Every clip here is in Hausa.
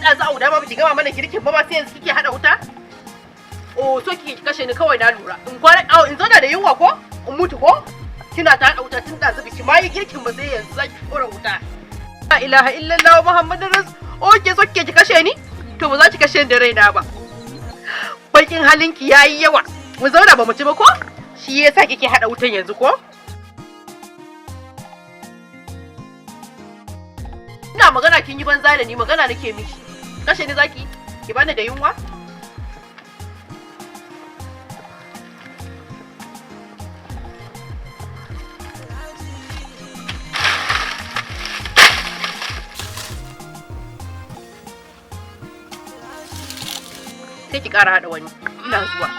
ɗazu a ma baki gama mana girkin ba ma sai yanzu kike haɗa wuta? Oh, so kike ki kashe ni kawai na lura. In kwana au in zauna da yunwa ko? In mutu ko? Kina ta haɗa wuta tun ɗazu biki ma yi girkin ba sai yanzu zaki ɗora wuta. La ilaha illallah Muhammadur Rasul. Oh, ke so kike ki kashe ni? To ba za ki kashe ni da raina ba. Bakin halinki yayi yawa. Mu zauna ba mu ci ba ko? Shi yasa kike haɗa wutan yanzu ko? Ina magana kin yi banza da ni, magana nake miki. Kashe ni zaki? Ki bani da yunwa? Sai ki ƙara haɗa wani. Ina zuwa.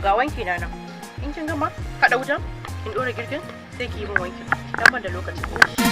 Ga wanki na nan. In kin gama haɗa wutan, kin ɗora girkin, sai ki yi min wankin. Dan ban da lokacin shi.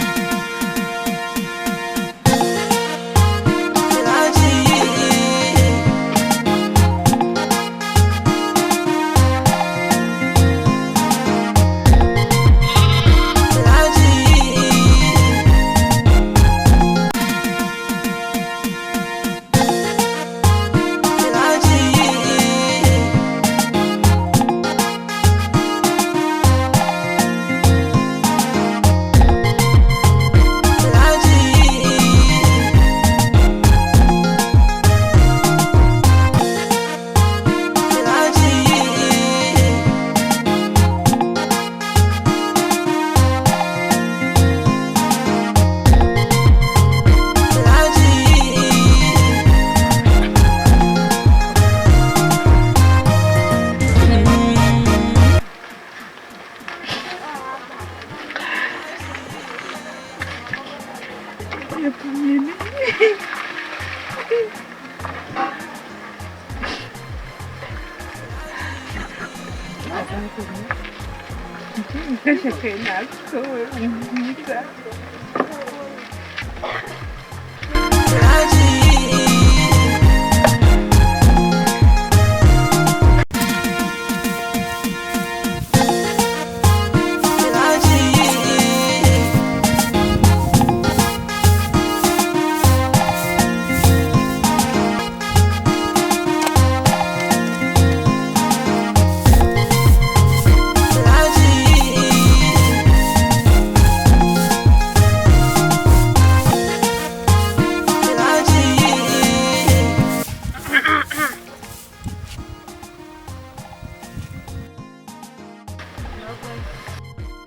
Kashe kaina kawai in huta.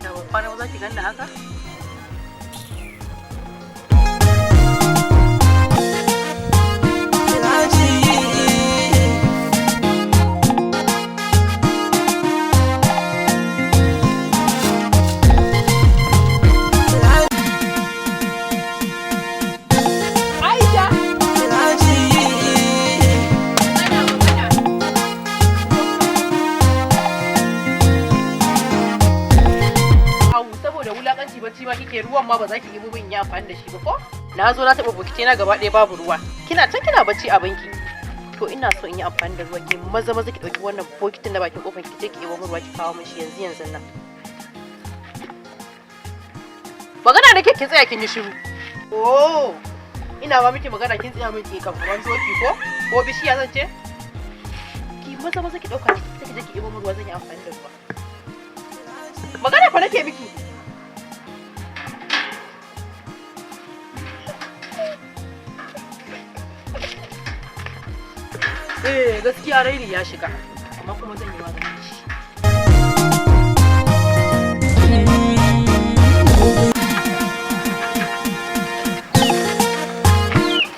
Da ban kwana ba za ki ganni haka? Aisha! Magana, magana. Au, saboda wulakanci bacci ma kike, ruwan ma ba za ki yi min ya amfani da shi ba ko? Na zo na taɓa bokiti na gaba ɗaya babu ruwa. Kina can kina bacci a banki. To ina so in yi amfani da ruwa, ki maza maza ki ɗauki wannan bokitin na bakin kofar ki je ki ɗebo min ruwa ki kawo min shi yanzu yanzu nan. Magana nake kin tsaya kin yi shiru. Oh, ina ma miki magana kin tsaya min ki kamar doki ko? Ko bishiya zan ce? Ki maza maza ki ɗauka ki je ki ɗebo min ruwa, zan yi amfani da ruwa. Magana fa nake miki. Eh, gaskiya raini ya shiga, amma kuma zan yi maganin shi.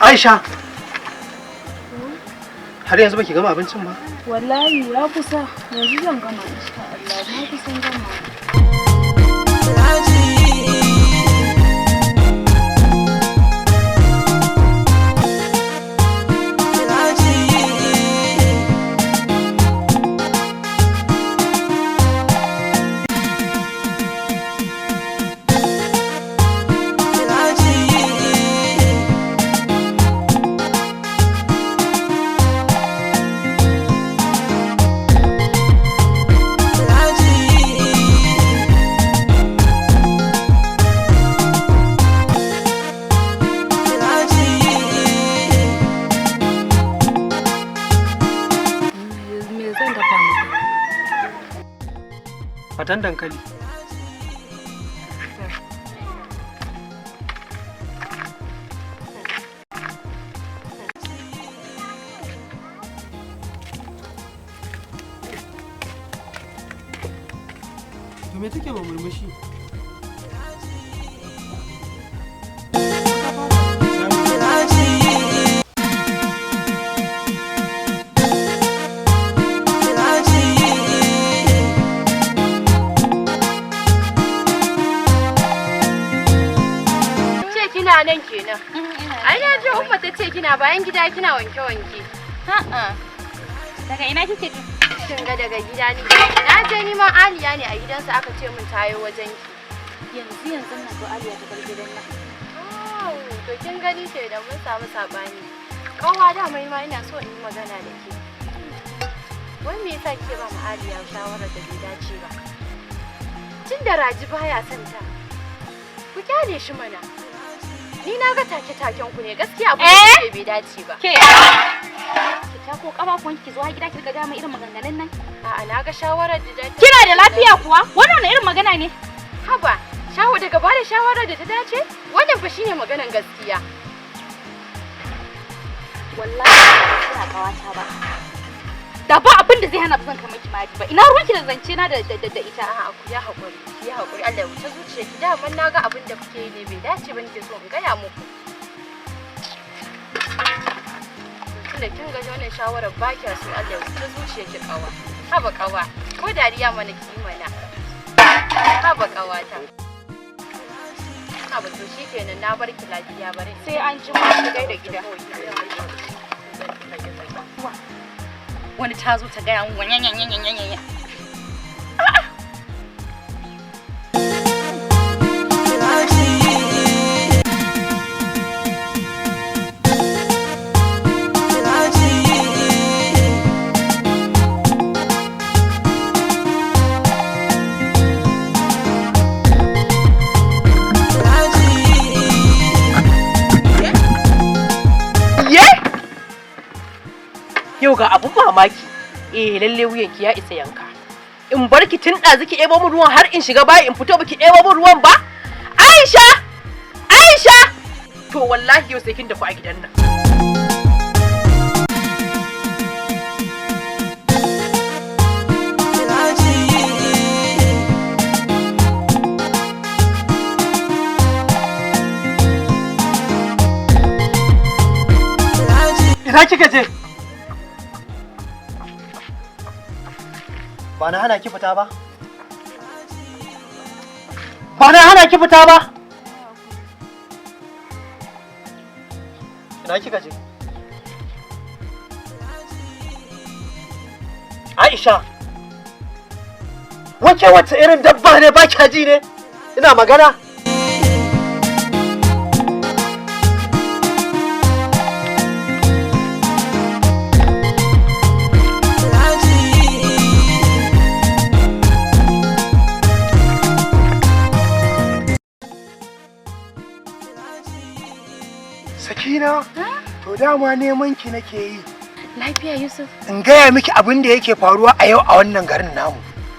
Aisha! Har yanzu baki gama abincin ba? Wallahi ya kusa, yanzu zan gama insha Allah, na kusan gama. Fatan dankali. To me take ma murmushi? Ce kina nan kenan. Ai na ji Umma ta ce kina bayan gida kina wanke wanke. A'a. Daga ina kike ji? Kin ga daga gida ne. Na je neman Aliya ne a gidansa aka ce min tayo wajen ki. Yanzu yanzu na zo Aliya ta bar gidan nan. Oh, to kin gani ce da mun samu sabani. Kawa da mai ma ina so in yi magana da ke. Wai me yasa kike ba mu Aliya shawarar da bai dace ba? Tun da Raji baya son ta. Ku kyale shi mana. Ni na ga take-taken ku ne gaskiya abu da kuke bai dace ba. Ke. Ki tako kafafuwan ki zo har gida ki riga gaya min irin maganganun nan. A'a na ga shawarar da dace. Kina da lafiya kuwa? Wannan wani irin magana ne? Haba, shawo daga ba da shawarar da ta dace? Wannan fa shine maganan gaskiya. Wallahi ba kina kawata ba. Da ba abin da zai hana ba zan kai miki mari ba. Ina ruwanki da zance na da da da ita. A'a ku ya haƙuri, ki yi haƙuri Allah ya wuce zuciyarki. Daman na ga abin da kuke yi ne bai dace ba nake so in gaya muku. Tunda kin ga wannan shawarar ba kya so Allah ya wuce zuciyarki kawa. Haba kawa, ko dariya mana ki yi mana. Haba kawata. Haba to shikenan na bar ki lafiya bari. Sai an ji mu ki gaida gida. Wani ta zo ta gaya min wanyanyanyanyanyanyan. Ye? Yau ga abun mamaki. Eh lalle wuyanki ya isa yanka. In bar ki tun ɗazu ki ɗebo min ruwan har in shiga bayi in fito baki ɗebo min ruwan ba? Aisha! Aisha! To wallahi yau sai kin dafu a gidan nan. Ina kika je? Ba na hana ki fita ba? Ba na hana ki fita ba? Ina kika je? Aisha! Wace wace irin dabba ne ba kya ji ne? Ina magana? Sakina, to dama neman ki nake yi. Lafiya Yusuf, In gaya miki abin da yake faruwa a yau a wannan garin namu.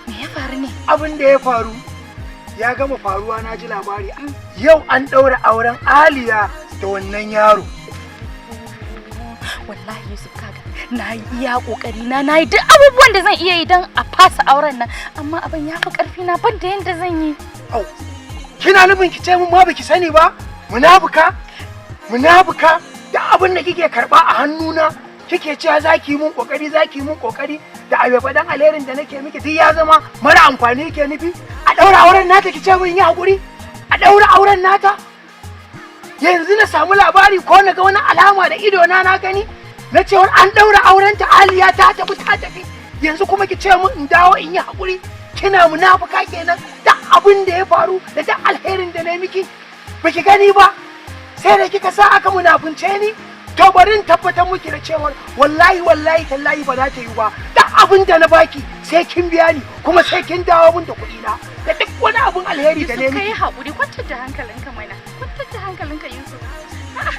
me ya faru ne? Abin da ya faru ya gama faruwa na ji labari. Yau an ɗaura auren Aliya da wannan yaro. Wallahi Yusuf kaga na yi iya kokari na nayi duk abubuwan da zan iya yi don a fasa auren nan amma abin ya fi karfi na ban da yanda zan yi. Au, kina nufin ki ce mun ma baki sani ba? Munafuka? Munafuka? Da abin da kike karba a hannuna kike cewa za ki yi mun kokari za ki yi mun kokari da abe faɗan alherin da nake miki duk ya zama mara amfani yake nufi a ɗaura auren nata ki ce mun yi hakuri a ɗaura auren nata yanzu na samu labari ko na ga wani alama da ido na na gani na cewar an ɗaura auren ta Aliya ta tafi ta tafi yanzu kuma ki ce mun in dawo in yi hakuri kina munafuka kenan da abin da ya faru da duk alherin da na yi miki baki gani ba sai da kika sa aka munafunce ni to bari in tabbatar miki da cewar wallahi wallahi tallahi ba za ta yi ba duk abin da na baki sai kin biya ni kuma sai kin dawo min da kuɗi na da duk wani abin alheri da na yi Yusuf kai miki haƙuri kwantar da hankalinka mana kwantar da hankalinka Yusuf. A'a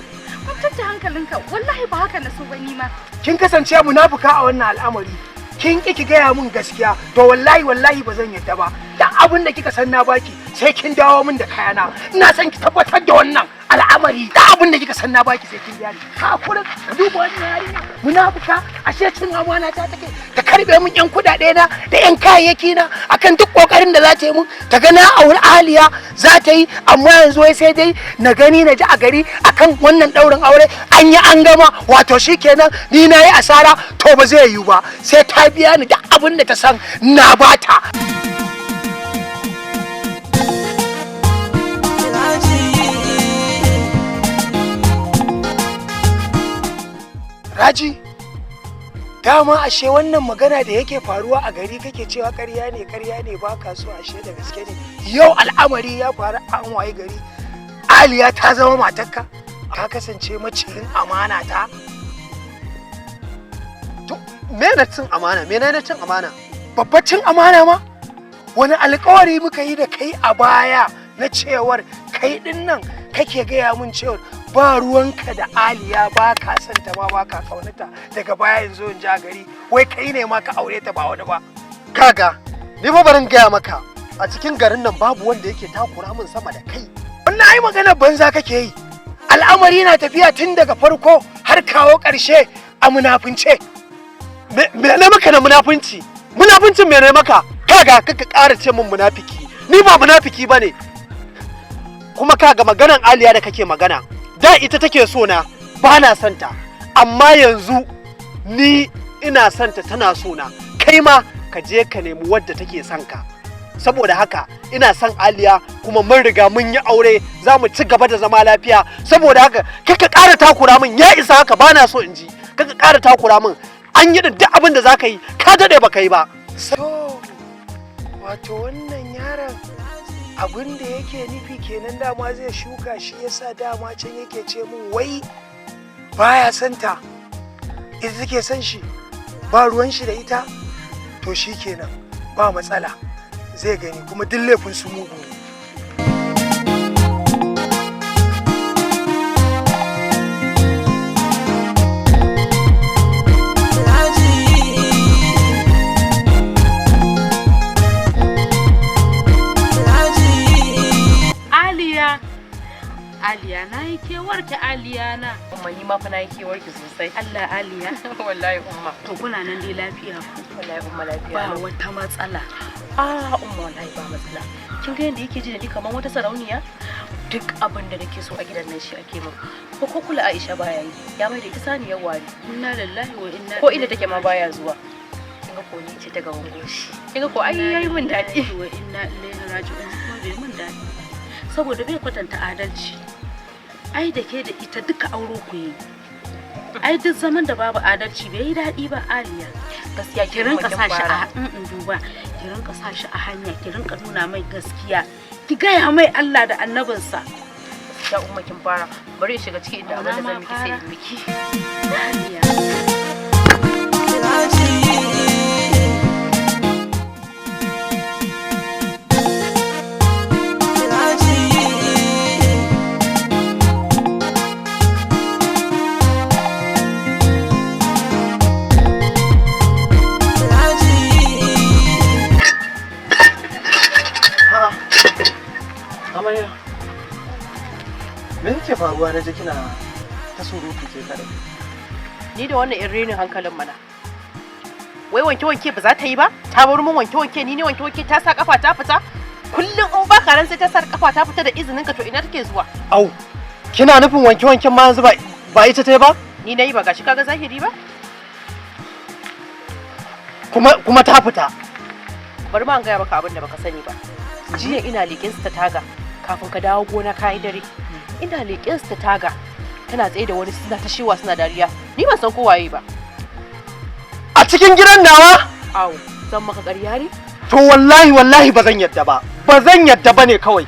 kwantar da hankalinka wallahi ba haka na so ba ni ma. Kin kasance munafuka a wannan al'amari. Kin ki ki gaya min gaskiya, to wallahi wallahi ba zan yadda ba. Da abin da kika san na baki, sai kin dawo min da kayana. Ina son ki tabbatar da wannan al'amari. Da abin da kika san na baki, sai kin biya ni. Ka kurin ka duba wannan yarinya munafuka, ashe cin amana ta take, ta karbe min yan kudade na da yan kayayyaki na akan duk kokarin da za ta yi mun ta ga na auri Aliya za ta yi. Amma yanzu wai sai dai na gani na ji a gari akan wannan daurin aure an yi an gama, wato shikenan ni na yi asara. To ba zai yiwu ba, sai ta biya ni duk abin da ta san na bata. Raji, dama ashe wannan magana da yake faruwa a gari kake cewa ƙarya ne, ƙarya ne, ba ka so, ashe da gaske ne. Yau al'amari ya faru, an waye gari Aliya ta zama matarka, ka kasance maciyin amana ta. To me na cin amana? Me na cin amana? Babbar cin amana ma? Wani alkawari muka yi da kai a baya na cewar kai din nan kake gaya mun cewar ba ruwanka da Aliya, ba ka son ta ma, ba ka kaunata. Daga baya yanzu in ja gari wai kai ne ma ka aure ta ba wani ba. Kaga, ni fa barin gaya maka, a cikin garin nan babu wanda yake takura min sama da kai. Wannan ai maganar banza kake yi. Al'amari na tafiya tun daga farko har kawo ƙarshe a munafunce. Me na maka na munafunci? Munafuncin me ne maka? Kaga, kaka ƙara ce min munafiki. Ni ba munafiki bane. Kuma kaga, maganan Aliya da kake magana, da ita take so na, ba na son ta. Amma yanzu ni ina son ta, tana so na. Kai ma ka je ka nemi wadda take son ka. Saboda haka ina son Aliya, kuma mun riga mun yi aure, za mu ci gaba da zama lafiya. Saboda haka kaka ƙara takura min, ya isa haka, ba na so in ji. Kaka ƙara takura min. An yi duk abin da za ka yi, ka daɗe ba ka yi ba. So, wato wannan yaron abin da yake nufi kenan, dama zai shuka shi yasa dama can yake ce min wai baya son ta, ita take son shi, ba ruwan shi da ita. To shi kenan, ba matsala, zai gani, kuma duk laifin su mugu ne. Aliya. Aliya, na yi kewarki Aliya na. Umma, ni ma fa na yi kewarki sosai. Allah, Aliya. Wallahi umma. To kuna nan dai lafiya ku? Wallahi umma, lafiya. Ba wata matsala? Ah umma, wallahi ba matsala. Kin ga yanda yake ji da ni kamar wata sarauniya? Duk abin da nake so a gidan nan shi ake min. Ko kula Aisha baya yi. Ya mai da ita saniyar wari. Inna lillahi wa inna. Ko inda take ma baya zuwa. Kin ga ko ni ce ta gaban goshi. Kin ga ko ai yayi min daɗi. Wa inna ilaihi raji'un, kuma bai min daɗi. Saboda bai kwatanta adalci. Ai da ke da ita duka auro ku yi. Ai duk zaman da babu adalci bai yi daɗi ba, Aliya. Gaskiya. Ki rinka sa shi a in duba, ki rinka sa shi a hanya, ki rinka nuna mai gaskiya. Ki gaya mai Allah da annabinsa. Gaskiya umma, kin fara. Bari in shiga ciki inda abin da zan miki sai in miki. Aliya. Amarya, me yake faruwa na ji kina ta surutu ke kadai? Ni da wannan 'yan renin hankalin mana. Wai wanke wanke ba za ta yi ba? Ta bar mun wanke wanke, ni ne wanke wanke, ta sa kafa ta fita. Kullum in ba ka ran sai ta sa kafa ta fita da izinin ka, to ina take zuwa? Au, kina nufin wanke wanken ma yanzu ba ita ta yi ba? Ni nayi ba, gashi kaga zahiri ba? Kuma ta fita. Bari ma an gaya maka abin da baka sani ba. Jiya ina leƙen su ta taga kafin ka dawo gona kayi dare. Ina leƙen su ta taga, tana tsaye da wani, suna ta shewa suna dariya. Ni ban san ko waye ba. A cikin gidan nawa? Au, zan maka ƙarya ne? To wallahi wallahi ba zan yadda ba. Ba zan yadda ba ne kawai.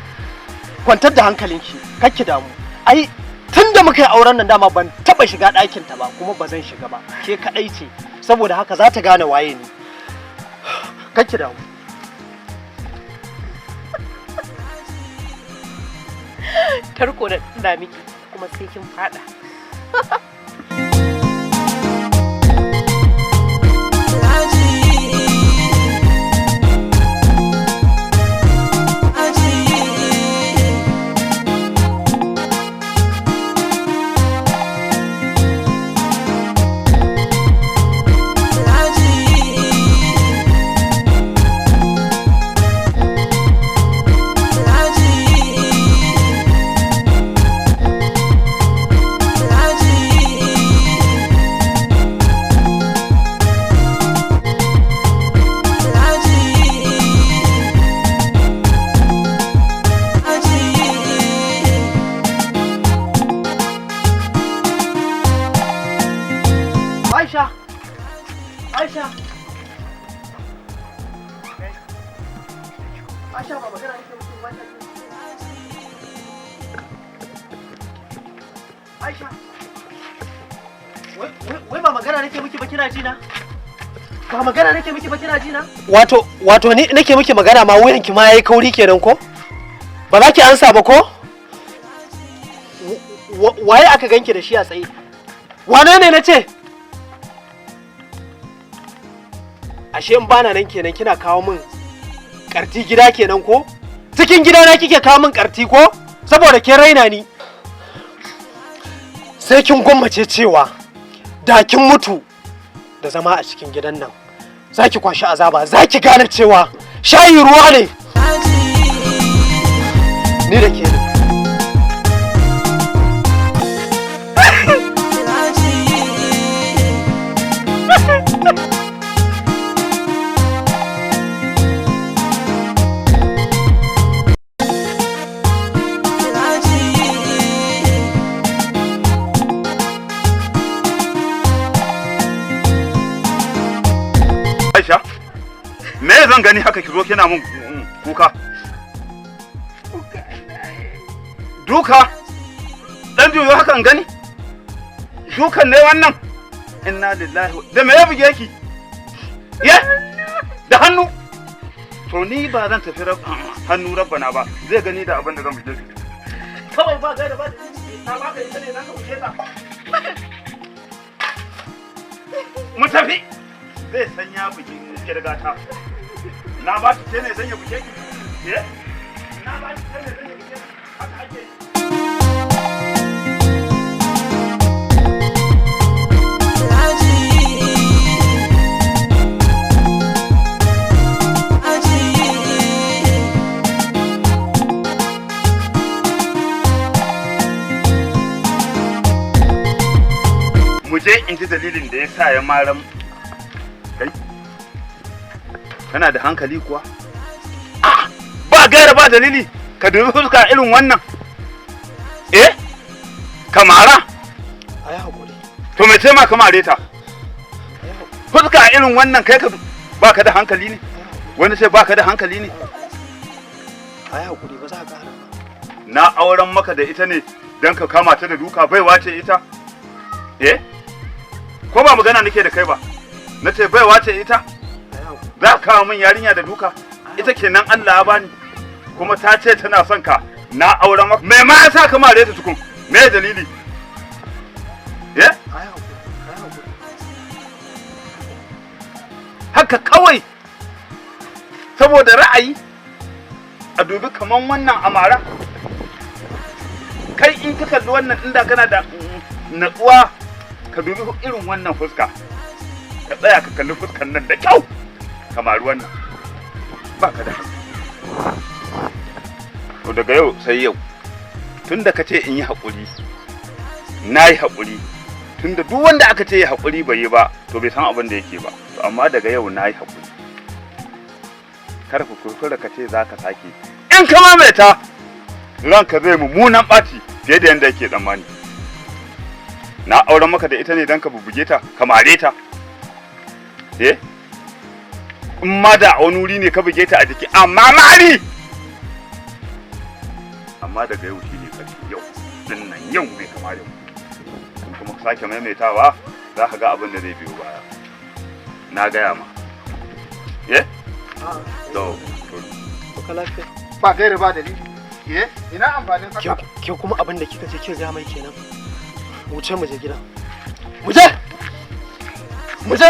Kwantar da hankalinki, kar ki damu. Ai tun da muka yi auren nan dama ban taba shiga ɗakin ta ba, kuma ba zan shiga ba. Ke kaɗai ce. Saboda haka za ta gane waye ni. Kar ki damu. Tarko da ina miki kuma sai kin fada. Raji. Aisha, Aisha, Aisha, ba magana nake muku ba. Aisha, wai ba magana nake miki ba, kina ji na? Ba magana nake miki ba, kina ji na? Wato ni nake miki magana ma wuyanki ma yayi kauri kenan ko? Ba za ki ansa ba ko? Waye aka ganki da shi a tsaye? Wane ne na ce? Ashe in bana nan kenan kina kawo min karti gida kenan ko? Cikin gidana kike kawo min karti ko? Saboda ke raina ni. Sai kin gwammace cewa da kin mutu da zama a cikin gidan nan. Za ki kwashi azaba, za ki gane cewa shayi ruwa ne. Ni da ke ne. Aisha, me zan gani haka ki zo kina mun kuka? Duka? Dan juyo haka in gani? Dukan ne wannan? Inna lillahi da me ya buge ki? Ye? Da hannu? To ni ba zan tafi hannu rabbana ba, zai gani da abin da zan buge ki. Kawai ba gaida ba na ba ka ita ne za ka buge ta. Mu tafi. Zai san ya bugi kirgata. Na ba ki ne zan ya buge ki? Eh? Na ba ki ne zan ya buge ki? Haka ake. Mu je in ji dalilin da ya sa ya maram kai. Kana da hankali kuwa? Ah, ba gaira ba dalili ka dubi fuska irin wannan. Eh? Kamara? Ayi hakuri. To me ma kamare ta? Fuska irin wannan kai ka baka da hankali ne? Wani sai baka da hankali ne? Ayi hakuri, ba za ka ƙara ba. Na auren maka da ita ne don ka kama ta da duka, baiwa ce ita? Eh? Ko ba magana nake da kai ba? Na ce baiwa ce ita? Za ka kawo min yarinya da duka? Ita kenan Allah ya bani. Kuma ta ce tana son ka. Na auren maka. Me ma yasa ka mare ta tukun? Me dalili? Eh? Haka kawai saboda ra'ayi a dubi kaman wannan amara. Kai in ka kalli wannan inda kana da natsuwa ka dubi irin wannan fuska. Ka tsaya ka kalli fuskan nan da kyau. Kamar wannan. Ba ka da hankali. To daga yau sai yau. Tunda ka ce in yi haƙuri, na yi haƙuri. Tunda duk wanda aka ce ya haƙuri bai yi ba, to bai san abin da yake ba. To amma daga yau na yi haƙuri. Kar ku kuskura ka ce za ka sake. In ka mamaita, ranka zai mummunan ɓaci fiye da yadda yake tsammani. Na auren maka da ita ne don ka bubbuge ta, ka mare ta. Eh? In ma da a wani wuri ne ka buge ta a jiki, amma mari! Amma daga yau shine ƙarshe yau, dinnan yau mai kama yau. In kuma sake maimaitawa, za ka ga abin da zai biyo baya. Na gaya ma. Eh? To, Ka lafiya. Ba gaira ba dalili. Eh? Ina amfanin haka? Ke kuma abin da kika ce kin ga mai kenan. Wuce mu je gida. Mu je! Mu je!